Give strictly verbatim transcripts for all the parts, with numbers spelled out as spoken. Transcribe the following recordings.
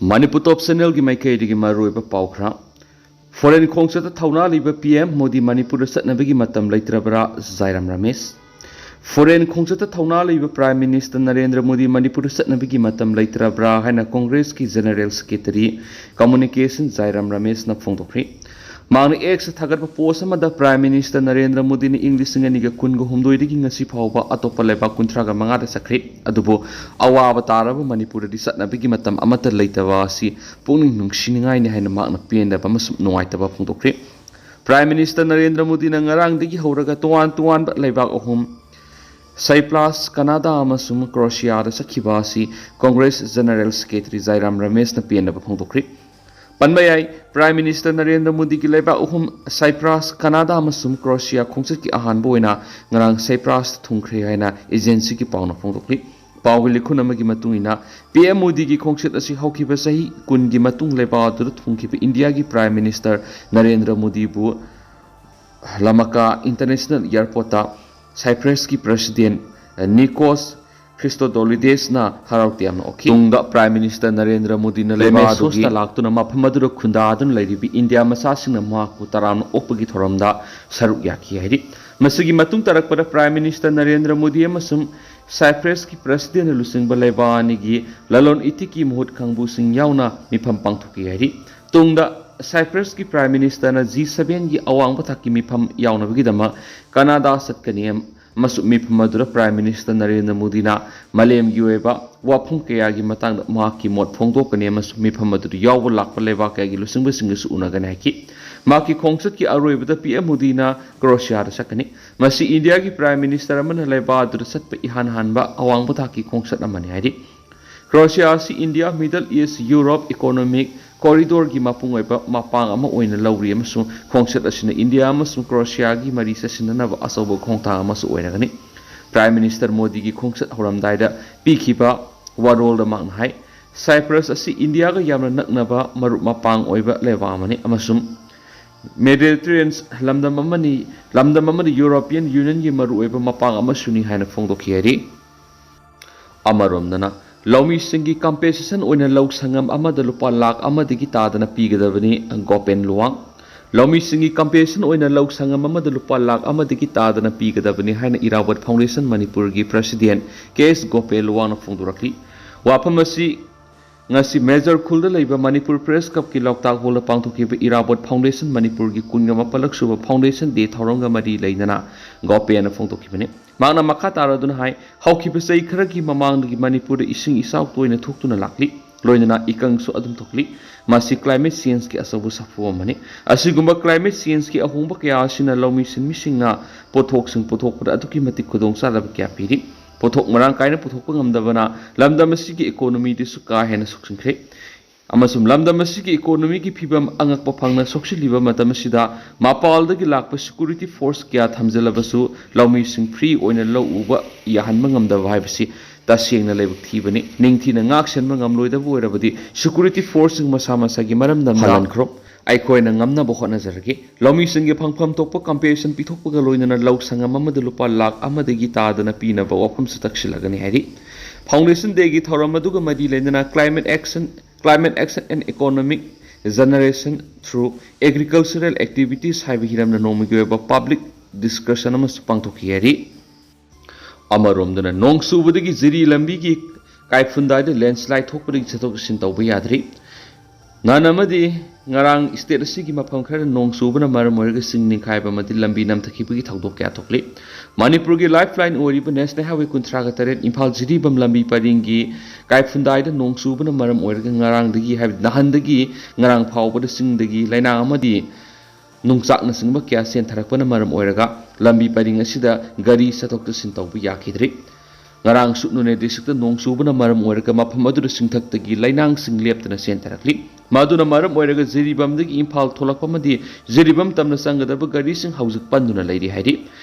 ꯃꯅꯤꯄꯨꯔ ꯇꯣꯞ ꯆꯦꯅꯦꯜꯒꯤ ꯃꯥꯏꯀꯩꯗꯒꯤ ꯃꯔꯨꯑꯣꯏꯕ ꯄꯥꯎ ꯈꯔ꯫ ꯐꯣꯔꯦꯟ ꯈꯣꯡꯆꯠꯇ ꯊꯧꯅꯥ ꯂꯩꯕ ꯄꯤ ꯑꯦꯝ ꯃꯣꯗꯤ ꯃꯅꯤꯄꯨꯔꯗ ꯆꯠꯅꯕꯒꯤ ꯃꯇꯝ ꯂꯩꯇ꯭ꯔꯕ꯭ꯔꯥ? ꯖꯥꯏꯔꯥꯝ ꯔꯃꯦꯁ꯫ ꯐꯣꯔꯦꯟ ꯈꯣꯡꯆꯠꯇ ꯊꯧꯅꯥ ꯂꯩꯕ ꯄ꯭ꯔꯥꯏꯝ ꯃꯤꯅꯤꯁꯇꯔ ꯅꯔꯦꯟꯗ꯭ꯔ ꯃꯣꯗꯤ ꯃꯅꯤꯄꯨꯔꯗ ꯆꯠꯅꯕꯒꯤ ꯃꯇꯝ ꯂꯩꯇ꯭ꯔꯕ꯭ꯔꯥ ꯍꯥꯏꯅ ꯀꯣꯡꯒ꯭ꯔꯦꯁꯀꯤ ꯖꯦꯅꯔꯦꯜ ꯁꯦꯀ꯭ꯔꯦꯇꯔꯤ ꯀꯝꯃꯨꯅꯤꯀꯦꯁꯟ ꯖꯥꯏꯔꯥꯝ ꯔꯃꯦꯁꯅ ꯐꯣꯡꯗꯣꯛꯈ꯭ꯔꯦ꯫ ꯃꯍꯥꯛꯅ ꯑꯦꯛꯁꯇ ꯊꯥꯒꯠꯄ ꯄꯣꯁ ꯑꯃꯗ ꯄ꯭ꯔꯥꯏꯝ ꯃꯤꯅꯤꯁꯇꯔ ꯅꯔꯦꯟꯗ꯭ꯔ ꯃꯣꯗꯤꯅ ꯏꯪ ꯂꯤꯁꯤꯡ ꯑꯅꯤꯒ ꯀꯨꯟꯒ ꯍꯨꯝꯗꯣꯏꯗꯒꯤ ꯉꯁꯤ ꯐꯥꯎꯕ ꯑꯇꯣꯞꯄ ꯂꯩꯕꯥꯛ ꯀꯨꯟꯊ꯭ꯔꯥꯒ ꯃꯉꯥꯗ ꯆꯠꯈ꯭ꯔꯦ, ꯑꯗꯨꯕꯨ ꯑꯋꯥꯕ ꯇꯥꯔꯕ ꯃꯅꯤꯄꯨꯔꯗꯗꯤ ꯆꯠꯅꯕꯒꯤ ꯃꯇꯝ ꯑꯃꯠꯇ ꯂꯩꯇꯕ ꯑꯁꯤ ꯄꯨꯛꯅꯤꯡ ꯅꯨꯡꯁꯤꯅꯤꯡꯉꯥꯏꯅꯤ ꯍꯥꯏꯅ ꯃꯍꯥꯛꯅ ꯄꯦꯟꯗꯕ ꯑꯃꯁꯨꯡ ꯅꯨꯡꯉꯥꯏꯇꯕ ꯐꯣꯡꯗꯣꯛꯈ꯭ꯔꯦ꯫ ꯄ꯭ꯔꯥꯏꯝ ꯃꯤꯅꯤꯁꯇꯔ ꯅꯔꯦꯟꯗ꯭ꯔ ꯃꯣꯗꯤꯅ ꯉꯔꯥꯡꯗꯒꯤ ꯍꯧꯔꯒ ꯇꯣꯉꯥꯟ ꯇꯣꯉꯥꯟꯕ ꯂꯩꯕꯥꯛ ꯑꯍꯨꯝ, ꯁꯥꯏꯄ꯭ꯔꯥꯁ, ꯀꯅꯥꯗꯥ ꯑꯃꯁꯨꯡ ꯀ꯭ꯔꯣꯁꯤꯌꯥꯗ ꯆꯠꯈꯤꯕ ꯑꯁꯤ ꯀꯣꯡꯒ꯭ꯔꯦꯁ ꯖꯦꯅꯔꯦꯜ ꯁꯦꯀ꯭ꯔꯦꯇꯔꯤ ꯖꯥꯏꯔꯥꯝ ꯔꯃꯦꯁꯅ ꯄꯦꯟꯗꯕ ꯐꯣꯡꯗꯣꯛꯈ꯭ꯔꯤ꯫ ꯄꯟꯕ ꯌꯥꯏ, ꯄ꯭ꯔꯥꯏꯝ ꯃꯤꯅꯤꯁꯇꯔ ꯅꯔꯦꯟꯗ꯭ꯔ ꯃꯣꯗꯤꯒꯤ ꯂꯩꯕꯥꯛ ꯑꯍꯨꯝ, ꯁꯥꯏꯄ꯭ꯔꯥꯁ, ꯀꯅꯥꯗꯥ ꯑꯃꯁꯨꯡ ꯀ꯭ꯔꯣꯁꯤꯌꯥ ꯈꯣꯡꯆꯠꯀꯤ ꯑꯍꯥꯟꯕ ꯑꯣꯏꯅ ꯉꯔꯥꯡ ꯁꯥꯏꯄ꯭ꯔꯥꯁꯇ ꯊꯨꯡꯈ꯭ꯔꯦ ꯍꯥꯏꯅ ꯑꯦꯖꯦꯟꯁꯤꯒꯤ ꯄꯥꯎꯅ ꯐꯣꯡꯗꯣꯛꯂꯤ꯫ ꯄꯥꯎꯒꯤ ꯂꯤꯈꯨꯟ ꯑꯃꯒꯤ ꯃꯇꯨꯡ ꯏꯟꯅ, ꯄꯤ ꯑꯦꯝ ꯃꯣꯗꯤꯒꯤ ꯈꯣꯡꯆꯠ ꯑꯁꯤ ꯍꯧꯈꯤꯕ ꯆꯍꯤ ꯀꯨꯟꯒꯤ ꯃꯇꯨꯡ ꯂꯩꯕꯥꯛ ꯑꯗꯨꯗ ꯊꯨꯡꯈꯤꯕ ꯏꯟꯗꯤꯌꯥꯒꯤ ꯄ꯭ꯔꯥꯏꯝ ꯃꯤꯅꯤꯁꯇꯔ ꯅꯔꯦꯟꯗ꯭ꯔ ꯃꯣꯗꯤꯕꯨ ꯂꯃꯀꯥ ꯏꯟꯇꯔꯅꯦꯁꯅꯦꯜ ꯑꯦꯌꯔꯄꯣꯔꯠꯇ ꯁꯥꯏꯄ꯭ꯔꯁꯀꯤ ꯄ꯭ꯔꯦꯁꯤꯗꯦꯟ ꯅꯤꯀꯣꯁ ꯈ꯭ꯔꯤꯁꯇꯣꯗꯣꯂꯤꯗꯦꯁꯅ ꯍꯔꯥꯎ ꯇꯌꯥꯝꯅ ꯑꯣꯛꯈꯤ꯫ ꯇꯨꯡꯗ ꯄ꯭ꯔꯥꯏꯝ ꯃꯤꯅꯤꯁꯇꯔ ꯅꯔꯦꯟꯗ꯭ꯔ ꯃꯣꯗꯤꯅ ꯂꯦꯃꯦꯁꯣꯁꯇ ꯂꯥꯛꯇꯨꯅ ꯃꯐꯝ ꯑꯗꯨꯗ ꯈꯨꯟꯗꯥꯗꯨꯅ ꯂꯩꯔꯤꯕ ꯏꯟꯗꯤꯌꯥ ꯃꯆꯥꯁꯤꯡꯅ ꯃꯍꯥꯛꯄꯨ ꯇꯔꯥꯝꯅ ꯑꯣꯛꯄꯒꯤ ꯊꯧꯔꯝꯗ ꯁꯔꯨꯛ ꯌꯥꯈꯤ ꯍꯥꯏꯔꯤ꯫ ꯃꯁꯤꯒꯤ ꯃꯇꯨꯡ ꯇꯥꯔꯛꯄꯗ ꯄ꯭ꯔꯥꯏꯝ ꯃꯤꯅꯤꯁꯇꯔ ꯅꯔꯦꯟꯗ꯭ꯔ ꯃꯣꯗꯤ ꯑꯃꯁꯨꯡ ꯁꯥꯏꯄ꯭ꯔꯁꯀꯤ ꯄ꯭ꯔꯦꯁꯤꯗꯦꯟꯅ ꯂꯨꯆꯤꯡꯕ ꯂꯩꯕꯥꯛ ꯑꯅꯤꯒꯤ ꯂꯂꯣꯟ ꯏꯇꯤꯛꯀꯤ ꯃꯍꯨꯠ ꯈꯪꯕꯨꯁꯤꯡ ꯌꯥꯎꯅ ꯃꯤꯐꯝ ꯄꯥꯡꯊꯣꯛꯈꯤ ꯍꯥꯏꯔꯤ꯫ ꯇꯨꯡꯗ ꯁꯥꯏꯄ꯭ꯔꯁꯀꯤ ꯄ꯭ꯔꯥꯏꯝ ꯃꯤꯅꯤꯁꯇꯔꯅ ꯖꯤ ꯁꯚꯦꯟꯒꯤ ꯑꯋꯥꯡꯕ ꯊꯥꯛꯀꯤ ꯃꯤꯐꯝ ꯌꯥꯎꯅꯕꯒꯤꯗꯃꯛ ꯀꯅꯥꯗꯥ ꯆꯠꯀꯅꯤ ꯑꯃꯁꯨꯡ ꯃꯤꯐꯝ ꯑꯗꯨꯗ ꯄ꯭ꯔꯥꯏꯝ ꯃꯤꯅꯤꯁꯇꯔ ꯅꯔꯦꯟꯗ꯭ꯔ ꯃꯣꯗꯤꯅ ꯃꯥꯂꯦꯝꯒꯤ ꯑꯣꯏꯕ ꯋꯥꯐꯝ ꯀꯌꯥꯒꯤ ꯃꯇꯥꯡꯗ ꯃꯍꯥꯛꯀꯤ ꯃꯣꯠ ꯐꯣꯡꯗꯣꯛꯀꯅꯤ ꯑꯃꯁꯨꯡ ꯃꯤꯐꯝ ꯑꯗꯨꯗ ꯌꯥꯎꯕ ꯂꯥꯛꯄ ꯂꯩꯕꯥꯛ ꯀꯌꯥꯒꯤ ꯂꯨꯆꯤꯡꯕꯁꯤꯡꯒꯁꯨ ꯎꯅꯒꯅꯤ ꯍꯥꯏꯈꯤ꯫ ꯃꯍꯥꯛꯀꯤ ꯈꯣꯡꯆꯠꯀꯤ ꯑꯔꯣꯏꯕꯗ ꯄꯤ ꯑꯦꯝ ꯃꯣꯗꯤꯅ ꯀ꯭ꯔꯣꯁꯤꯌꯥꯗ ꯆꯠꯀꯅꯤ꯫ ꯃꯁꯤ ꯏꯟꯗꯤꯌꯥꯒꯤ ꯄ꯭ꯔꯥꯏꯝ ꯃꯤꯅꯤꯁꯇꯔ ꯑꯃꯅ ꯂꯩꯕꯥꯛ ꯑꯗꯨꯗ ꯆꯠꯄ ꯏꯍꯥꯟ ꯍꯥꯟꯕ ꯑꯋꯥꯡꯕ ꯊꯥꯛꯀꯤ ꯈꯣꯡꯆꯠ ꯑꯃꯅꯤ ꯍꯥꯏꯔꯤ꯫ ꯀ꯭ꯔꯣꯁꯤꯌꯥ ꯑꯁꯤ ꯏꯟꯗꯤꯌꯥ, ꯃꯤꯗꯜ ꯏꯁ, ꯌꯨꯔꯣꯞ ꯏꯀꯣꯅꯣꯃꯤꯛ ꯀꯣꯔꯤꯗꯣꯔꯒꯤ ꯃꯄꯨꯡ ꯑꯣꯏꯕ ꯃꯄꯥꯡ ꯑꯃ ꯑꯣꯏꯅ ꯂꯧꯔꯤ ꯑꯃꯁꯨꯡ ꯈꯣꯡꯆꯠ ꯑꯁꯤꯅ ꯏꯟꯗꯤꯌꯥ ꯑꯃꯁꯨꯡ ꯀ꯭ꯔꯣꯁꯤꯌꯥꯒꯤ ꯃꯔꯤ ꯆꯠꯁꯤꯟꯅꯅꯕ ꯑꯆꯧꯕ ꯈꯣꯡꯊꯥꯡ ꯑꯃꯁꯨ ꯑꯣꯏꯔꯒꯅꯤ꯫ ꯄ꯭ꯔꯥꯏꯝ ꯃꯤꯅꯤꯁꯇꯔ ꯃꯣꯗꯤꯒꯤ ꯈꯣꯡꯆꯠ ꯍꯧꯔꯝꯗꯥꯏꯗ ꯄꯤꯈꯤꯕ ꯋꯥꯔꯣꯜꯗ ꯃꯍꯥꯛꯅ ꯍꯥꯏ, ꯁꯥꯏꯄ꯭ꯔꯁ ꯑꯁꯤ ꯏꯟꯗꯤꯌꯥꯒ ꯌꯥꯝꯅ ꯅꯛꯅꯕ ꯃꯔꯨꯞ ꯃꯄꯥꯡ ꯑꯣꯏꯕ ꯂꯩꯕꯥꯛ ꯑꯃꯅꯤ ꯑꯃꯁꯨꯡ ꯃꯦꯗꯤꯇꯔꯦꯅꯤꯌꯟ ꯂꯝꯗꯝ ꯑꯃꯅꯤ, ꯂꯝꯗꯝ ꯑꯃꯗꯤ ꯌꯨꯔꯣꯄꯤꯌꯟ ꯌꯨꯅꯤꯌꯟꯒꯤ ꯃꯔꯨꯑꯣꯏꯕ ꯃꯄꯥꯡ ꯑꯃꯁꯨꯅꯤ ꯍꯥꯏꯅ ꯐꯣꯡꯗꯣꯛꯈꯤ ꯍꯥꯏꯔꯤ꯫ ꯑꯃꯔꯣꯝꯗꯅ, ꯂꯧꯃꯤꯁꯤꯡꯒꯤ ꯀꯝꯄꯦꯟꯁꯦꯁꯟ ꯑꯣꯏꯅ ꯂꯧ ꯁꯪꯉꯝ ꯑꯃꯗ ꯂꯨꯄꯥ ꯂꯥꯈ ꯑꯃꯗꯒꯤ ꯇꯥꯗꯅ ꯄꯤꯒꯗꯕꯅꯤ, ꯒꯣꯄꯦꯟ ꯂꯨꯋꯥꯡ꯫ ꯂꯧꯃꯤꯁꯤꯡꯒꯤ ꯀꯝꯄꯦꯟꯁꯦꯁꯟ ꯑꯣꯏꯅ ꯂꯧ ꯁꯪꯉꯝ ꯑꯃꯗ ꯂꯨꯄꯥ ꯂꯥꯈ ꯑꯃꯗꯒꯤ ꯇꯥꯗꯅ ꯄꯤꯒꯗꯕꯅꯤ ꯍꯥꯏꯅ ꯏꯔꯥꯕꯣꯠ ꯐꯥꯎꯟꯗꯦꯁꯟ ꯃꯅꯤꯄꯨꯔꯒꯤ ꯄ꯭ꯔꯁꯤꯗꯦꯟ ꯀꯦ ꯑꯦꯁ ꯒꯣꯄꯦꯟ ꯂꯨꯋꯥꯡꯅ ꯐꯣꯡꯗꯣꯔꯛꯂꯤ꯫ ꯋꯥꯐꯝ ꯑꯁꯤ ꯉꯁꯤ ꯃꯦꯖꯔ ꯈꯨꯜꯗ ꯂꯩꯕ ꯃꯅꯤꯄꯨꯔ ꯄ꯭ꯔꯦꯁ ꯀ꯭ꯂꯕꯀꯤ ꯂꯣꯛꯇꯥꯛ ꯍꯣꯜꯗ ꯄꯥꯡꯊꯣꯛꯈꯤꯕ ꯏꯔꯥꯕꯣꯠ ꯐꯥꯎꯟꯗꯦꯁꯟ ꯃꯅꯤꯄꯨꯔꯒꯤ ꯀꯨꯟꯒ ꯃꯥꯄꯜꯂꯛ ꯁꯨꯕ ꯐꯥꯎꯟꯗꯦꯁꯟ ꯗꯦ ꯊꯧꯔꯝꯒ ꯃꯔꯤ ꯂꯩꯅꯅ ꯒꯣꯄꯦꯟꯅ ꯐꯣꯡꯗꯣꯛꯈꯤꯕꯅꯤ꯫ ꯃꯍꯥꯛꯅ ꯃꯈꯥ ꯇꯥꯔꯗꯨꯅ ꯍꯥꯏ, ꯍꯧꯈꯤꯕ ꯆꯍꯤ ꯈꯔꯒꯤ ꯃꯃꯥꯡꯗꯒꯤ ꯃꯅꯤꯄꯨꯔꯗ ꯏꯁꯤꯡ ꯏꯆꯥꯎ ꯇꯣꯏꯅ ꯊꯣꯛꯇꯨꯅ ꯂꯥꯛꯂꯤ, ꯂꯣꯏꯅꯅ ꯏꯀꯪꯁꯨ ꯑꯗꯨꯝ ꯊꯣꯛꯂꯤ꯫ ꯃꯁꯤ ꯀ꯭ꯂꯥꯏꯃꯦꯠ ꯆꯦꯟꯖꯀꯤ ꯑꯆꯧꯕ ꯁꯥꯐꯨ ꯑꯃꯅꯤ꯫ ꯑꯁꯤꯒꯨꯝꯕ ꯀ꯭ꯂꯥꯏꯃꯦꯠ ꯆꯦꯟꯖꯀꯤ ꯑꯍꯣꯡꯕ ꯀꯌꯥ ꯑꯁꯤꯅ ꯂꯧꯃꯤ ꯁꯤꯟꯃꯤꯁꯤꯡꯅ ꯄꯣꯠꯊꯣꯛꯁꯤꯡ ꯄꯨꯊꯣꯛꯄꯗ ꯑꯗꯨꯛꯀꯤ ꯃꯇꯤꯛ ꯈꯨꯗꯣꯡꯆꯥꯗꯕ ꯀꯌꯥ ꯄꯤꯔꯤ꯫ ꯄꯣꯠꯊꯣꯛ ꯃꯔꯥꯡ ꯀꯥꯏꯅ ꯄꯨꯊꯣꯛꯄ ꯉꯝꯗꯕꯅ ꯂꯝꯗꯝ ꯑꯁꯤꯒꯤ ꯏꯀꯣꯅꯣꯃꯤꯗꯁꯨ ꯀꯥ ꯍꯦꯟꯅ ꯁꯣꯛꯆꯤꯟꯈ꯭ꯔꯦ꯫ ꯑꯃꯁꯨꯡ ꯂꯝꯗꯝ ꯑꯁꯤꯒꯤ ꯏꯀꯣꯅꯣꯃꯤꯒꯤ ꯐꯤꯕꯝ ꯑꯉꯛꯄ ꯐꯪꯅ ꯁꯣꯛꯆꯤꯜꯂꯤꯕ ꯃꯇꯝ ꯑꯁꯤꯗ ꯃꯄꯥꯜꯗꯒꯤ ꯂꯥꯛꯄ ꯁꯦꯀ꯭ꯌꯨꯔꯤꯇꯤ ꯐꯣꯔꯁ ꯀꯌꯥ ꯊꯝꯖꯤꯜꯂꯕꯁꯨ ꯂꯧꯃꯤꯁꯤꯡ ꯐ꯭ꯔꯤ ꯑꯣꯏꯅ ꯂꯧ ꯎꯕ ꯌꯥꯍꯟꯕ ꯉꯝꯗꯕ ꯍꯥꯏꯕꯁꯤ ꯇꯁꯦꯡꯅ ꯂꯥꯏꯕꯛ ꯊꯤꯕꯅꯤ꯫ ꯅꯤꯡꯊꯤꯅ ꯉꯥꯛ ꯁꯦꯟꯕ ꯉꯝꯂꯣꯏꯗꯕ ꯑꯣꯏꯔꯕꯗꯤ ꯁꯦꯀ꯭ꯌꯨꯔꯤꯇꯤ ꯐꯣꯔꯁꯁꯤꯡ ꯃꯁꯥ ꯃꯁꯥꯒꯤ ꯃꯔꯝꯗꯝꯗ ꯍꯜꯍꯟꯈ꯭ꯔꯣ꯫ ꯑꯩꯈꯣꯏꯅ ꯉꯝꯅꯕ ꯍꯣꯠꯅꯖꯔꯒꯦ꯫ ꯂꯧꯃꯤꯁꯤꯡꯒꯤ ꯐꯪꯐꯝ ꯊꯣꯛꯄ ꯀꯝꯄꯦꯟꯁꯦꯁꯟ ꯄꯤꯊꯣꯛꯄꯒ ꯂꯣꯏꯅꯅ ꯂꯧ ꯁꯪꯉꯝ ꯑꯃꯗ ꯂꯨꯄꯥ ꯂꯥꯈ ꯑꯃꯗꯒꯤ ꯇꯥꯗꯅ ꯄꯤꯅꯕ ꯋꯥꯐꯝꯁꯨ ꯇꯛꯁꯤꯜꯂꯒꯅꯤ ꯍꯥꯏꯔꯤ꯫ ꯐꯥꯎꯟꯗꯦꯁꯟ ꯗꯦꯒꯤ ꯊꯧꯔꯝ ꯑꯗꯨꯒ ꯃꯔꯤ ꯂꯩꯅꯅ Climate Action, Climate Action and Economic Generation Through Agricultural Activities ꯍꯥꯏꯕ ꯍꯤꯔꯝꯅ ꯅꯣꯡꯃꯒꯤ ꯑꯣꯏꯕ ꯄꯕ꯭ꯂꯤꯛ ꯗꯤꯁꯀꯁꯟ ꯑꯃꯁꯨ ꯄꯥꯡꯊꯣꯛꯈꯤ ꯍꯥꯏꯔꯤ꯫ ꯑꯃꯔꯣꯝꯗꯅ ꯅꯣꯡ ꯆꯨꯕꯗꯒꯤ ꯖꯤꯔꯤ ꯂꯝꯕꯤꯒꯤ ꯀꯥꯏꯐꯨꯟꯗꯥꯏꯗ ꯂꯦꯟꯁꯂꯥꯏꯠ ꯊꯣꯛꯄꯗꯒꯤ ꯆꯠꯊꯣꯛ ꯆꯠꯁꯤꯟ ꯇꯧꯕ ꯌꯥꯗ꯭ꯔꯤ꯫ ꯅꯍꯥꯟ ꯑꯃꯗꯤ ꯉꯔꯥꯡ ꯁ꯭ꯇꯦꯠ ꯑꯁꯤꯒꯤ ꯃꯐꯝ ꯈꯔꯗ ꯅꯣꯡ ꯆꯨꯕꯅ ꯃꯔꯝ ꯑꯣꯏꯔꯒ ꯆꯤꯡ ꯅꯤꯡꯈꯥꯏꯕ ꯑꯃꯗꯤ ꯂꯝꯕꯤ ꯅꯝꯊꯈꯤꯕꯒꯤ ꯊꯧꯗꯣꯛ ꯀꯌꯥ ꯊꯣꯛꯂꯤ꯫ ꯃꯅꯤꯄꯨꯔꯒꯤ ꯂꯥꯏꯐ ꯂꯥꯏꯟ ꯑꯣꯏꯔꯤꯕ ꯅꯦꯁꯅꯦꯜ ꯍꯥꯏꯋꯦ ꯀꯨꯟꯊ꯭ꯔꯥꯒ ꯇꯔꯦꯠ ꯏꯝꯐꯥꯜ ꯖꯤꯔꯤꯕꯥꯝ ꯂꯝꯕꯤ ꯄꯔꯤꯡꯒꯤ ꯀꯥꯏꯐꯨꯟꯗꯥꯏꯗ ꯅꯣꯡ ꯆꯨꯕꯅ ꯃꯔꯝ ꯑꯣꯏꯔꯒ ꯉꯔꯥꯡꯗꯒꯤ, ꯍꯥꯏꯕꯗꯤ ꯅꯍꯥꯟꯗꯒꯤ ꯉꯔꯥꯡ ꯐꯥꯎꯕꯗ ꯆꯤꯡꯗꯒꯤ ꯂꯩꯅꯥꯡ ꯑꯃꯗꯤ ꯅꯨꯡꯆꯥꯛꯅꯆꯤꯡꯕ ꯀꯌꯥ ꯆꯦꯟꯊꯔꯛꯄꯅ ꯃꯔꯝ ꯑꯣꯏꯔꯒ ꯂꯝꯕꯤ ꯄꯔꯤꯡ ꯑꯁꯤꯗ ꯒꯥꯔꯤ ꯆꯠꯊꯣꯛ ꯆꯠꯁꯤꯟ ꯇꯧꯕ ꯌꯥꯈꯤꯗ꯭ꯔꯤ꯫ ꯉꯔꯥꯡꯁꯨ ꯅꯣꯅꯦ ꯗꯤꯁꯇ꯭ꯔꯤꯛꯇ ꯅꯣꯡ ꯆꯨꯕꯅ ꯃꯔꯝ ꯑꯣꯏꯔꯒ ꯃꯐꯝ ꯑꯗꯨꯗ ꯆꯤꯡꯊꯛꯇꯒꯤ ꯂꯩꯅꯥꯡꯁꯤꯡ ꯂꯦꯞꯇꯅ ꯆꯦꯟꯊꯔꯛꯂꯤ꯫ ꯃꯗꯨꯅ ꯃꯔꯝ ꯑꯣꯏꯔꯒ ꯖꯤꯔꯤꯕꯥꯝꯗꯒꯤ ꯏꯝꯐꯥꯜ ꯊꯣꯛꯂꯛꯄ ꯑꯃꯗꯤ ꯖꯤꯔꯤꯕꯥꯝ ꯇꯝꯅ ꯆꯪꯒꯗꯕ ꯒꯥꯔꯤꯁꯤꯡ ꯍꯧꯖꯤꯛ ꯄꯟꯗꯨꯅ ꯂꯩꯔꯤ ꯍꯥꯏꯔꯤ꯫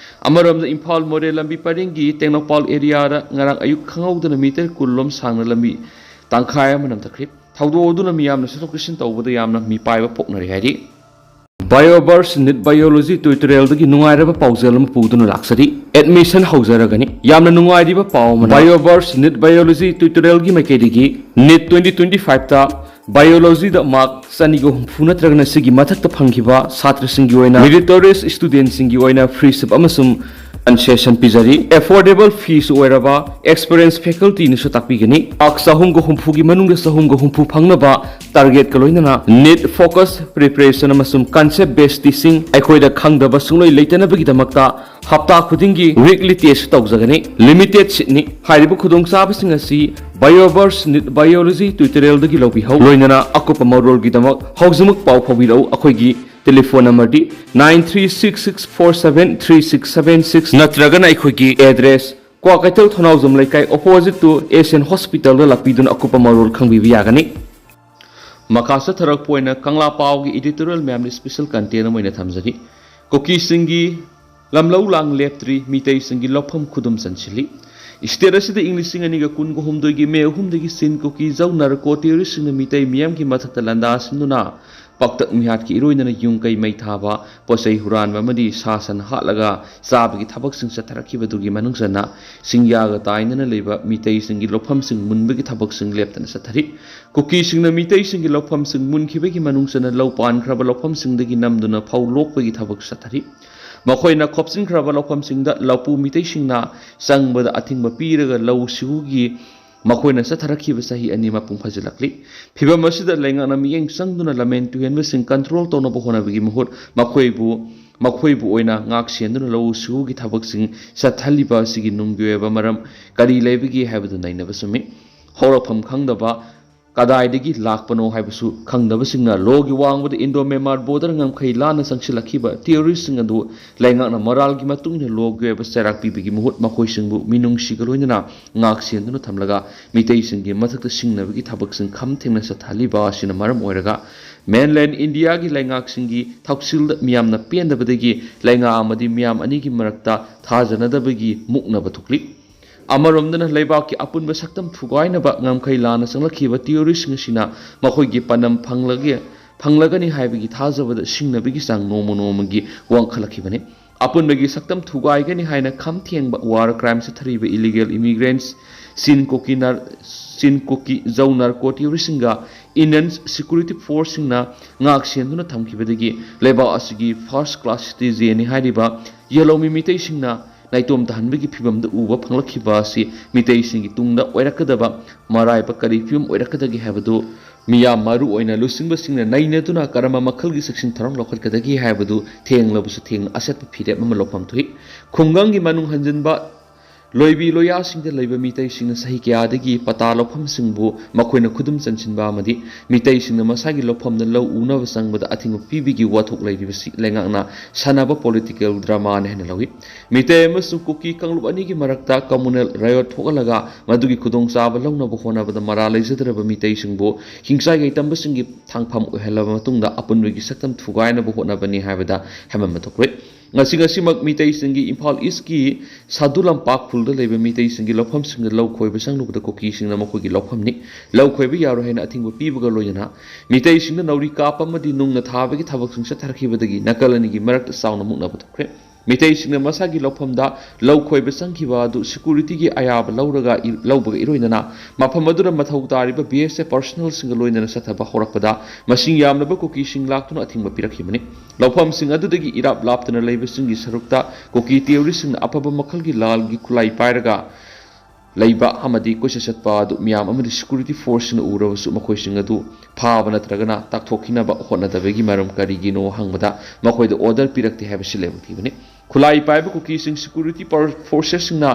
ꯑꯃꯔꯣꯝꯗ ꯏꯝꯐꯥꯜ ꯃꯣꯔꯦ ꯂꯝꯕꯤ ꯄꯔꯤꯡꯒꯤ ꯇꯦꯡꯅꯧꯄꯜ ꯑꯦꯔꯤꯌꯥꯗ ꯉꯔꯥꯡ ꯑꯌꯨꯛ ꯈꯪꯍꯧꯗꯅ ꯃꯤꯇꯔ ꯀꯨꯟ ꯂꯣꯝ ꯁꯥꯡꯅ ꯂꯝꯕꯤ ꯇꯪꯈꯥꯏ ꯑꯃ ꯅꯝꯊꯈ꯭ꯔꯤ꯫ ꯊꯧꯗꯣꯛ ꯑꯗꯨꯅ ꯃꯤꯌꯥꯝꯅ ꯆꯠꯊꯣꯛ ꯆꯠꯁꯤꯟ ꯇꯧꯕꯗ ꯌꯥꯝꯅ ꯃꯤꯄꯥꯏꯕ ꯄꯣꯛꯅꯔꯤ ꯍꯥꯏꯔꯤ꯫ BioVerse NEET Biology tutorialꯗꯒꯤ ꯅꯨꯡꯉꯥꯏꯔꯕ ꯄꯥꯎꯖꯦꯜ ꯑꯃ ꯄꯨꯗꯨꯅ ꯂꯥꯛꯆꯔꯤ꯫ Admission ꯍꯧꯖꯔꯒꯅꯤ꯫ ꯌꯥꯝꯅ ꯅꯨꯡꯉꯥꯏꯔꯤꯕ ꯄꯥꯎ ꯑꯃꯅ, BioVerse NEET Biology tutorialꯒꯤ ꯃꯥꯏꯀꯩꯗꯒꯤ NEET twenty twenty-fiveꯇ Biologyꯗ mark ꯆꯅꯤꯒ ꯍꯨꯝꯐꯨ ꯅꯠꯇ꯭ꯔꯒꯅ ꯁꯤꯒꯤ ꯃꯊꯛꯇ ꯐꯪꯈꯤꯕ ꯁꯥꯇ꯭ꯔꯁꯤꯡꯒꯤ ꯑꯣꯏꯅ, meritorious studentꯁꯤꯡꯒꯤ ꯑꯣꯏꯅ free seat ꯑꯃꯁꯨꯡ concession ꯄꯤꯖꯔꯤ꯫ Affordable feeꯁꯨ ꯑꯣꯏꯔꯕ experience facultyꯅꯁꯨ ꯇꯥꯛꯄꯤꯒꯅꯤ꯫ Mark ꯆꯍꯨꯝꯒ ꯍꯨꯝꯐꯨꯒꯤ ꯃꯅꯨꯡꯗ ꯆꯍꯨꯝꯒ ꯍꯨꯝꯐꯨ ꯐꯪꯅꯕ targetꯀ ꯂꯣꯏꯅꯅ NEET focus preparation ꯑꯃꯁꯨꯡ concept based teaching ꯑꯩꯈꯣꯏꯗ ꯈꯪꯗꯕ ꯁꯨꯡꯂꯩ ꯂꯩꯇꯅꯕꯒꯤꯗꯃꯛꯇ ꯍꯞꯇꯥ ꯈꯨꯗꯤꯡꯒꯤ weekly test ꯇꯧꯖꯒꯅꯤ꯫ Limited seatꯅꯤ꯫ ꯍꯥꯏꯔꯤꯕ ꯈꯨꯗꯣꯡꯆꯥꯕꯁꯤꯡ ꯑꯁꯤ BioVerse NEET Biology tutorialꯗꯒꯤ ꯂꯧꯕꯤꯍꯧ꯫ ꯂꯣꯏꯅꯅ ꯑꯀꯨꯞꯄ ꯃꯔꯣꯜꯒꯤꯗꯃꯛ ꯍꯧꯖꯤꯛꯃꯛ ꯄꯥꯎ ꯐꯥꯎꯕꯤꯔꯛꯎ꯫ ꯑꯩꯈꯣꯏꯒꯤ telephone numberꯗꯤ nine three six six four seven three six seven six ꯅꯠꯇ꯭ꯔꯒꯅ ꯑꯩꯈꯣꯏꯒꯤ address ꯀ꯭ꯋꯥꯀꯩꯊꯦꯜ ꯊꯣꯅꯥꯎꯖꯝ ꯂꯩꯀꯥꯏ opposite to Asian Hospitalꯗ ꯂꯥꯛꯄꯤꯗꯨꯅ ꯑꯀꯨꯞꯄ ꯃꯔꯣꯜ ꯈꯪꯕꯤꯕ ꯌꯥꯒꯅꯤ꯫ ꯃꯈꯥ ꯆꯠꯊꯔꯛꯄ ꯑꯣꯏꯅ ꯀꯪꯂꯥ ꯄꯥꯎꯒꯤ editorial ꯃꯌꯥꯝꯗ special content ꯑꯃ ꯑꯣꯏꯅ ꯊꯝꯖꯔꯤ꯫ ꯀꯨꯀꯤꯁꯤꯡꯒꯤ ꯂꯝꯂꯧ ꯂꯥꯡ ꯂꯦꯞꯇ꯭ꯔꯤ, ꯃꯤꯇꯩꯁꯤꯡꯒꯤ ꯂꯧꯐꯝ ꯈꯨꯗꯨꯝ ꯆꯟꯁꯤꯜꯂꯤ꯫ State ꯑꯁꯤꯗ ꯏꯪ ꯂꯤꯁꯤꯡ ꯑꯅꯤꯒ ꯀꯨꯟꯒ ꯍꯨꯝꯗꯣꯏꯒꯤ May ꯑꯍꯨꯝꯗꯒꯤ ꯆꯤꯟ, ꯀꯨꯀꯤ, ꯖꯧ, ꯅꯥꯔꯀꯣ terroristꯁꯤꯡꯅ ꯃꯤꯇꯩ ꯃꯤꯌꯥꯝꯒꯤ ꯃꯊꯛꯇ ꯂꯥꯟꯗꯥ ꯁꯤꯟꯗꯨꯅ ꯄꯥꯛꯇꯛ ꯃꯤꯍꯥꯠꯀꯤ ꯏꯔꯣꯏꯅꯅ ꯌꯨꯝ ꯀꯩ ꯃꯩ ꯊꯥꯕ, ꯄꯣꯠ ꯆꯩ ꯍꯨꯔꯥꯟꯕ ꯑꯃꯗꯤ ꯁꯥ ꯁꯟ ꯍꯥꯠꯂꯒ ꯆꯥꯕꯒꯤ ꯊꯕꯛꯁꯤꯡ ꯆꯠꯊꯔꯛꯈꯤꯕꯗꯨꯒꯤ ꯃꯅꯨꯡ ꯆꯟꯅ ꯆꯤꯡꯌꯥꯒ ꯇꯥꯏꯅꯅ ꯂꯩꯕ ꯃꯤꯇꯩꯁꯤꯡꯒꯤ ꯂꯧꯐꯝꯁꯤꯡ ꯃꯨꯟꯕꯒꯤ ꯊꯕꯛꯁꯤꯡ ꯂꯦꯞꯇꯅ ꯆꯠꯊꯔꯤ꯫ ꯀꯨꯀꯤꯁꯤꯡꯅ ꯃꯤꯇꯩꯁꯤꯡꯒꯤ ꯂꯧꯐꯝꯁꯤꯡ ꯃꯨꯟꯈꯤꯕꯒꯤ ꯃꯅꯨꯡ ꯆꯟꯅ ꯂꯧ ꯄꯥꯟꯈ꯭ꯔꯕ ꯂꯧꯐꯝꯁꯤꯡꯗꯒꯤ ꯅꯝꯗꯨꯅ ꯐꯧ ꯂꯣꯛꯄꯒꯤ ꯊꯕꯛ ꯆꯠꯊꯔꯤ꯫ ꯃꯈꯣꯏꯅ ꯈꯣꯞꯆꯤꯟꯈ꯭ꯔꯕ ꯂꯧꯐꯝꯁꯤꯡꯗ ꯂꯧꯄꯨ ꯃꯤꯇꯩꯁꯤꯡꯅ ꯆꯪꯕꯗ ꯑꯊꯤꯡꯕ ꯄꯤꯔꯒ ꯂꯧꯎ ꯁꯤꯡꯎꯒꯤ ꯃꯈꯣꯏꯅ ꯆꯠꯊꯔꯛꯈꯤꯕ ꯆꯍꯤ ꯑꯅꯤ ꯃꯄꯨꯡ ꯐꯥꯖꯤꯜꯂꯛꯂꯤ꯫ ꯐꯤꯚꯝ ꯑꯁꯤꯗ ꯂꯩꯉꯥꯛꯅ ꯃꯤꯠꯌꯦꯡ ꯆꯪꯗꯨꯅ ꯂꯝꯍꯦꯟ ꯇꯨꯍꯦꯟꯕꯁꯤꯡ control ꯇꯧꯅꯕ ꯍꯣꯠꯅꯕꯒꯤ ꯃꯍꯨꯠ ꯃꯈꯣꯏꯕꯨ, ꯃꯈꯣꯏꯕꯨ ꯑꯣꯏꯅ ꯉꯥꯛ ꯁꯦꯟꯗꯨꯅ ꯂꯧꯎ ꯁꯤꯡꯎꯒꯤ ꯊꯕꯛꯁꯤꯡ ꯆꯠꯊꯜꯂꯤꯕ ꯑꯁꯤꯒꯤ ꯅꯨꯡꯒꯤ ꯑꯣꯏꯕ ꯃꯔꯝ ꯀꯔꯤ ꯂꯩꯕꯒꯦ ꯍꯥꯏꯕꯗꯨ ꯅꯩꯅꯕ ꯆꯨꯝꯃꯤ꯫ ꯍꯧꯔꯛꯐꯝ ꯈꯪꯗꯕ, ꯀꯗꯥꯏꯗꯒꯤ ꯂꯥꯛꯄꯅꯣ ꯍꯥꯏꯕꯁꯨ ꯈꯪꯗꯕꯁꯤꯡꯅ ꯂꯣꯒꯤ ꯋꯥꯡꯃꯗ Indo Myanmar border ꯉꯝꯈꯩ ꯂꯥꯟꯅ ꯆꯪꯁꯤꯜꯂꯛꯈꯤꯕ terroristꯁꯤꯡ ꯑꯗꯨ ꯂꯩꯉꯥꯛꯅ ꯃꯔꯥꯜꯒꯤ ꯃꯇꯨꯡ ꯏꯟꯅ ꯂꯣꯒꯤ ꯑꯣꯏꯕ ꯆꯩꯔꯥꯛ ꯄꯤꯕꯒꯤ ꯃꯍꯨꯠ ꯃꯈꯣꯏꯁꯤꯡꯕꯨ ꯃꯤꯅꯨꯡꯁꯤꯒ ꯂꯣꯏꯅꯅ ꯉꯥꯛ ꯁꯦꯟꯗꯨꯅ ꯊꯝꯂꯒ ꯃꯤꯇꯩꯁꯤꯡꯒꯤ ꯃꯊꯛꯇ ꯁꯤꯡꯅꯕꯒꯤ ꯊꯕꯛꯁꯤꯡ ꯈꯝ ꯊꯦꯡꯅ ꯆꯠꯊꯍꯜꯂꯤꯕ ꯑꯁꯤꯅ ꯃꯔꯝ ꯑꯣꯏꯔꯒ mainland Indiaꯒꯤ ꯂꯩꯉꯥꯛꯁꯤꯡꯒꯤ ꯊꯧꯁꯤꯜꯗ ꯃꯤꯌꯥꯝꯅ ꯄꯦꯟꯗꯕꯗꯒꯤ ꯂꯩꯉꯥꯛ ꯑꯃꯗꯤ ꯃꯤꯌꯥꯝ ꯑꯅꯤꯒꯤ ꯃꯔꯛꯇ ꯊꯥꯖꯅꯗꯕꯒꯤ ꯃꯨꯛꯅꯕ ꯊꯣꯛꯂꯤ꯫ ꯑꯃꯔꯣꯝꯗꯅ ꯂꯩꯕꯥꯛꯀꯤ ꯑꯄꯨꯟꯕ ꯁꯛꯇꯝ ꯊꯨꯒꯥꯏꯅꯕ ꯉꯝꯈꯩ ꯂꯥꯟꯅ ꯆꯪꯂꯛꯈꯤꯕ terroristꯁꯤꯡ ꯑꯁꯤꯅ ꯃꯈꯣꯏꯒꯤ ꯄꯥꯟꯗꯝ ꯐꯪꯂꯒꯦ ꯐꯪꯂꯒꯅꯤ ꯍꯥꯏꯕꯒꯤ ꯊꯥꯖꯕꯗ ꯁꯤꯡꯅꯕꯒꯤ ꯆꯥꯡ ꯅꯣꯡꯃ ꯅꯣꯡꯃꯒꯤ ꯋꯥꯡꯈꯠꯂꯛꯈꯤꯕꯅꯤ꯫ ꯑꯄꯨꯟꯕꯒꯤ ꯁꯛꯇꯝ ꯊꯨꯒꯥꯏꯒꯅꯤ ꯍꯥꯏꯅ ꯈꯝ ꯊꯦꯡꯕ ꯋꯥꯔ ꯀ꯭ꯔꯥꯏꯝ ꯆꯠꯊꯔꯤꯕ ꯏꯂꯤꯒꯦꯜ ꯏꯃꯤꯒ꯭ꯔꯦꯟꯠꯁ, ꯆꯤꯟ ꯀꯨꯀꯤ ꯅꯥꯔ-, ꯆꯤꯟ ꯀꯨꯀꯤ ꯖꯧ ꯅꯥꯔꯀꯣ ꯇꯤꯑꯣꯔꯤꯁꯁꯤꯡꯒ ꯏꯟꯗꯤꯌꯟ ꯁꯦꯀ꯭ꯌꯨꯔꯤꯇꯤ ꯐꯣꯔꯁꯁꯤꯡꯅ ꯉꯥꯛ ꯁꯦꯟꯗꯨꯅ ꯊꯝꯈꯤꯕꯗꯒꯤ ꯂꯩꯕꯥꯛ ꯑꯁꯤꯒꯤ ꯐꯥꯔꯁ ꯀ꯭ꯂꯥꯁ ꯁꯤꯇꯤꯖꯦꯟꯅꯤ ꯍꯥꯏꯔꯤꯕ ꯌꯦꯜꯍꯧꯃꯤ ꯃꯤꯇꯩꯁꯤꯡꯅ ꯅꯥꯏꯇꯣꯝ ꯇꯥꯍꯟꯕꯒꯤ ꯐꯤꯕꯝꯗ ꯎꯕ ꯐꯪꯂꯛꯈꯤꯕ ꯑꯁꯤ ꯃꯤꯇꯩꯁꯤꯡꯒꯤ ꯇꯨꯡꯗ ꯑꯣꯏꯔꯛꯀꯗꯕ ꯃꯔꯥꯏꯕꯛ ꯀꯔꯤ ꯐꯤꯕꯝ ꯑꯣꯏꯔꯛꯀꯗꯒꯦ ꯍꯥꯏꯕꯗꯨ ꯃꯤꯌꯥꯝ, ꯃꯔꯨ ꯑꯣꯏꯅ ꯂꯨꯆꯤꯡꯕꯁꯤꯡꯅ ꯅꯩꯅꯗꯨꯅ ꯀꯔꯝꯕ ꯃꯈꯜꯒꯤ ꯆꯦꯛꯁꯤꯟ ꯊꯧꯔꯥꯡ ꯂꯧꯈꯠꯀꯗꯒꯦ ꯍꯥꯏꯕꯗꯨ ꯊꯦꯡꯂꯕꯁꯨ ꯊꯦꯡꯅ ꯑꯆꯦꯠꯄ ꯐꯤꯔꯦꯞ ꯑꯃ ꯂꯧꯐꯝ ꯊꯣꯛꯏ꯫ ꯈꯨꯡꯒꯪꯒꯤ ꯃꯅꯨꯡ ꯍꯟꯖꯤꯟꯕ ꯂꯣꯏꯕꯤ ꯂꯣꯌꯥꯁꯤꯡꯗ ꯂꯩꯕ ꯃꯤꯇꯩꯁꯤꯡꯅ ꯆꯍꯤ ꯀꯌꯥꯗꯒꯤ ꯄꯇꯥ ꯂꯧꯐꯝꯁꯤꯡꯕꯨ ꯃꯈꯣꯏꯅ ꯈꯨꯗꯨꯝ ꯆꯟꯁꯤꯟꯕ ꯑꯃꯗꯤ ꯃꯤꯇꯩꯁꯤꯡꯅ ꯃꯁꯥꯒꯤ ꯂꯧꯐꯝꯗ ꯂꯧ ꯎꯅꯕ ꯆꯪꯕꯗ ꯑꯊꯤꯡꯕ ꯄꯤꯕꯒꯤ ꯋꯥꯊꯣꯛ ꯂꯩꯔꯤꯕꯁꯤ ꯂꯩꯉꯥꯛꯅ ꯁꯥꯟꯅꯕ ꯄꯣꯂꯤꯇꯤꯀꯦꯜ ꯗ꯭ꯔꯃꯥꯅꯤ ꯍꯥꯏꯅ ꯂꯧꯏ꯫ ꯃꯤꯇꯩ ꯑꯃꯁꯨꯡ ꯀꯨꯀꯤ ꯀꯥꯡꯂꯨꯞ ꯑꯅꯤꯒꯤ ꯃꯔꯛꯇ ꯀꯝꯃꯨꯅꯦꯜ ꯔꯥꯌꯣꯠ ꯊꯣꯛꯍꯜꯂꯒ ꯃꯗꯨꯒꯤ ꯈꯨꯗꯣꯡꯆꯥꯕ ꯂꯧꯅꯕ ꯍꯣꯠꯅꯕꯗ ꯃꯔꯥꯜ ꯂꯩꯖꯗ꯭ꯔꯕ ꯃꯤꯇꯩꯁꯤꯡꯕꯨ ꯍꯤꯡꯆꯥꯏꯒꯩ ꯇꯝꯕꯁꯤꯡꯒꯤ ꯊꯥꯡꯐꯝ ꯑꯣꯏꯍꯜꯂꯕ ꯃꯇꯨꯡꯗ ꯑꯄꯨꯟꯕꯒꯤ ꯁꯛꯇꯝ ꯊꯨꯒꯥꯏꯅꯕ ꯍꯣꯠꯅꯕꯅꯤ ꯍꯥꯏꯕꯗ ꯍꯦꯃꯟꯕ ꯊꯣꯛꯈ꯭ꯔꯦ꯫ ꯉꯁꯤ ꯉꯁꯤꯃꯛ ꯃꯤꯇꯩꯁꯤꯡꯒꯤ ꯏꯝꯐꯥꯜ ꯏꯁꯀꯤ ꯁꯥꯗꯨ ꯂꯝꯄꯥꯛ ꯈꯨꯜꯗ ꯂꯩꯕ ꯃꯤꯇꯩꯁꯤꯡꯒꯤ ꯂꯧꯐꯝꯁꯤꯡꯗ ꯂꯧ ꯈꯣꯏꯕ ꯆꯪꯂꯨꯕꯗ ꯀꯨꯀꯤꯁꯤꯡꯅ ꯃꯈꯣꯏꯒꯤ ꯂꯧꯐꯝꯅꯤ, ꯂꯧ ꯈꯣꯏꯕ ꯌꯥꯔꯣꯏ ꯍꯥꯏꯅ ꯑꯊꯤꯡꯕ ꯄꯤꯕꯒ ꯂꯣꯏꯅꯅ ꯃꯤꯇꯩꯁꯤꯡꯅ ꯅꯥꯎꯔꯤ ꯀꯥꯞꯄ ꯑꯃꯗꯤ ꯅꯨꯡꯅ ꯊꯥꯕꯒꯤ ꯊꯕꯛꯁꯤꯡ ꯆꯠꯊꯔꯛꯈꯤꯕꯗꯒꯤ ꯅꯥꯀꯜ ꯑꯅꯤꯒꯤ ꯃꯔꯛꯇ ꯆꯥꯎꯅ ꯃꯨꯛꯅꯕ ꯊꯣꯛꯈ꯭ꯔꯦ꯫ ꯃꯤꯇꯩꯁꯤꯡꯅ ꯃꯁꯥꯒꯤ ꯂꯧꯐꯝꯗ ꯂꯧ ꯈꯣꯏꯕ ꯆꯪꯈꯤꯕ ꯑꯗꯨ ꯁꯦꯀ꯭ꯌꯨꯔꯤꯇꯤꯒꯤ ꯑꯌꯥꯕ ꯂꯧꯔꯒ ꯏ-, ꯂꯧꯕꯒ ꯏꯔꯣꯏꯅꯅ ꯃꯐꯝ ꯑꯗꯨꯗ ꯃꯊꯧ ꯇꯥꯔꯤꯕ ꯕꯤ ꯑꯦꯁ ꯑꯦꯐ ꯄꯔꯁꯅꯦꯜꯁꯤꯡꯒ ꯂꯣꯏꯅꯅ ꯆꯠꯊꯕ ꯍꯧꯔꯛꯄꯗ ꯃꯁꯤꯡ ꯌꯥꯝꯂꯕ ꯀꯨꯀꯤꯁꯤꯡ ꯂꯥꯛꯇꯨꯅ ꯑꯊꯤꯡꯕ ꯄꯤꯔꯛꯈꯤꯕꯅꯤ꯫ ꯂꯧꯐꯝꯁꯤꯡ ꯑꯗꯨꯗꯒꯤ ꯏꯔꯥꯞ ꯂꯥꯞꯇꯅ ꯂꯩꯕꯁꯤꯡꯒꯤ ꯁꯔꯨꯛꯇ ꯀꯨꯀꯤ ꯇꯦꯔꯣꯔꯤꯁꯁꯤꯡꯅ ꯑꯐꯕ ꯃꯈꯜꯒꯤ ꯂꯥꯜꯒꯤ ꯈꯨꯠꯂꯥꯏ ꯄꯥꯏꯔꯒ ꯂꯩꯕ ꯑꯃꯗꯤ ꯀꯣꯏꯆꯠ ꯆꯠꯄ ꯑꯗꯨ ꯃꯤꯌꯥꯝ ꯑꯃꯗꯤ ꯁꯦꯀ꯭ꯌꯨꯔꯤꯇꯤ ꯐꯣꯔꯁꯁꯤꯡꯅ ꯎꯔꯕꯁꯨ ꯃꯈꯣꯏꯁꯤꯡ ꯑꯗꯨ ꯐꯥꯕ ꯅꯠꯇ꯭ꯔꯒꯅ ꯇꯥꯛꯊꯣꯛꯈꯤꯅꯕ ꯍꯣꯠꯅꯗꯕꯒꯤ ꯃꯔꯝ ꯀꯔꯤꯒꯤꯅꯣ ꯍꯪꯕꯗ ꯃꯈꯣꯏꯗ ꯑꯣꯔꯗꯔ ꯄꯤꯔꯛꯇꯦ ꯍꯥꯏꯕꯁꯤ ꯂꯥꯏꯕꯛ ꯊꯤꯕꯅꯤ꯫ ꯈꯨꯠꯂꯥꯏ ꯄꯥꯏꯕ ꯀꯨꯀꯤꯁꯤꯡ ꯁꯦꯀ꯭ꯌꯨꯔꯤꯇꯤ ꯄꯥꯋꯔ ꯐꯣꯔꯁꯦꯁꯁꯤꯡꯅ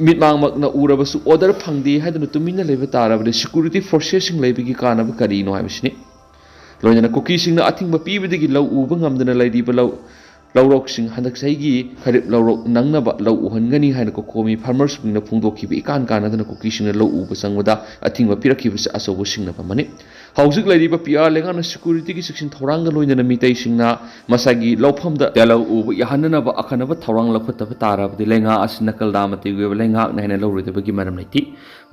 ꯃꯤꯠꯃꯥꯡꯃꯛꯅ ꯎꯔꯕꯁꯨ ꯑꯣꯔꯗꯔ ꯐꯪꯗꯦ ꯍꯥꯏꯗꯨꯅ ꯇꯨꯃꯤꯟꯅ ꯂꯩꯕ ꯇꯥꯔꯕꯗꯤ ꯁꯦꯀ꯭ꯌꯨꯔꯤꯇꯤ ꯐꯣꯔꯁꯦꯁꯁꯤꯡ ꯂꯩꯕꯒꯤ ꯀꯥꯟꯅꯕ ꯀꯔꯤꯅꯣ ꯍꯥꯏꯕꯁꯤꯅꯤ꯫ ꯂꯣꯏꯅꯅ ꯀꯨꯀꯤꯁꯤꯡꯅ ꯑꯊꯤꯡꯕ ꯄꯤꯕꯗꯒꯤ ꯂꯧ ꯎꯕ ꯉꯝꯗꯅ ꯂꯩꯔꯤꯕ ꯂꯧ, ꯂꯧꯔꯣꯛꯁꯤꯡ ꯍꯟꯗꯛ ꯆꯍꯤꯒꯤ ꯈꯔꯤꯞ ꯂꯧꯔꯣꯛ ꯅꯪꯅꯕ ꯂꯧ ꯎꯍꯟꯒꯅꯤ ꯍꯥꯏꯅ ꯀꯣꯀꯣꯃꯤ ꯐꯥꯔꯃꯔꯁ ꯋꯤꯡꯅ ꯐꯣꯡꯗꯣꯛꯈꯤꯕ ꯏꯀꯥꯟ ꯀꯥꯟꯅꯗꯅ ꯀꯨꯀꯤꯁꯤꯡꯅ ꯂꯧ ꯎꯕ ꯆꯪꯕꯗ ꯑꯊꯤꯡꯕ ꯄꯤꯔꯛꯈꯤꯕꯁꯤ ꯑꯆꯧꯕ ꯁꯤꯡꯅꯕ ꯑꯃꯅꯤ꯫ ꯍꯧꯖꯤꯛ ꯂꯩꯔꯤꯕ ꯄꯤ ꯑꯥꯔ ꯂꯩꯉꯥꯛꯅ ꯁꯦꯀ꯭ꯌꯨꯔꯤꯇꯤꯒꯤ ꯆꯦꯛꯁꯤꯟ ꯊꯧꯔꯥꯡꯒ ꯂꯣꯏꯅꯅ ꯃꯤꯇꯩꯁꯤꯡꯅ ꯃꯁꯥꯒꯤ ꯂꯧꯐꯝꯗ ꯂꯧ ꯎꯕ ꯌꯥꯍꯟꯅꯅꯕ ꯑꯈꯟꯅꯕ ꯊꯧꯔꯥꯡ ꯂꯧꯈꯠꯇꯕ ꯇꯥꯔꯕꯗꯤ ꯂꯩꯉꯥꯛ ꯑꯁꯤ ꯅꯥꯀꯜ ꯗꯥꯃꯇꯩꯒꯤ ꯑꯣꯏꯕ ꯂꯩꯉꯥꯛꯅ ꯍꯥꯏꯅ ꯂꯧꯔꯣꯏꯗꯕꯒꯤ ꯃꯔꯝ ꯂꯩꯇꯦ꯫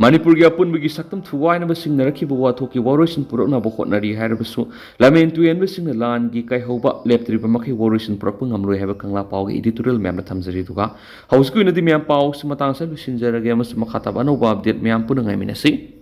ꯃꯅꯤꯄꯨꯔꯒꯤ ꯑꯄꯨꯟꯕꯒꯤ ꯁꯛꯇꯝ ꯊꯨꯒꯥꯏꯅꯕ ꯁꯤꯡꯅꯔꯛꯈꯤꯕ ꯋꯥꯊꯣꯛꯀꯤ ꯋꯥꯔꯣꯏꯁꯤꯟ ꯄꯨꯔꯛꯅꯕ ꯍꯣꯠꯅꯔꯤ ꯍꯥꯏꯔꯕꯁꯨ, ꯂꯝꯍꯦꯟ ꯇꯨꯍꯦꯟꯕꯁꯤꯡꯅ ꯂꯥꯟꯒꯤ ꯀꯥꯏꯍꯧꯕ ꯂꯦꯞꯇ꯭ꯔꯤꯕ ꯃꯈꯩ ꯋꯥꯔꯣꯏꯁꯤꯟ ꯄꯨꯔꯛꯄ ꯉꯝꯂꯣꯏ ꯍꯥꯏꯕ ꯀꯪꯂꯥ ꯄꯥꯎꯒꯤ editorial ꯃꯌꯥꯝꯅ ꯊꯝꯖꯔꯤ꯫ ꯑꯗꯨꯒ ꯍꯧꯖꯤꯛꯀꯤ ꯑꯣꯏꯅꯗꯤ ꯃꯌꯥꯝ ꯄꯥꯎꯁꯤ ꯃꯇꯥꯡ ꯑꯁꯤꯗ ꯂꯣꯏꯁꯤꯟꯖꯔꯒꯦ ꯑꯃꯁꯨꯡ ꯃꯈꯥ ꯇꯥꯕ ꯑꯅꯧꯕ update ꯃꯌꯥꯝ ꯄꯨꯟꯅ ꯉꯥꯏꯃꯤꯟꯅꯁꯤ꯫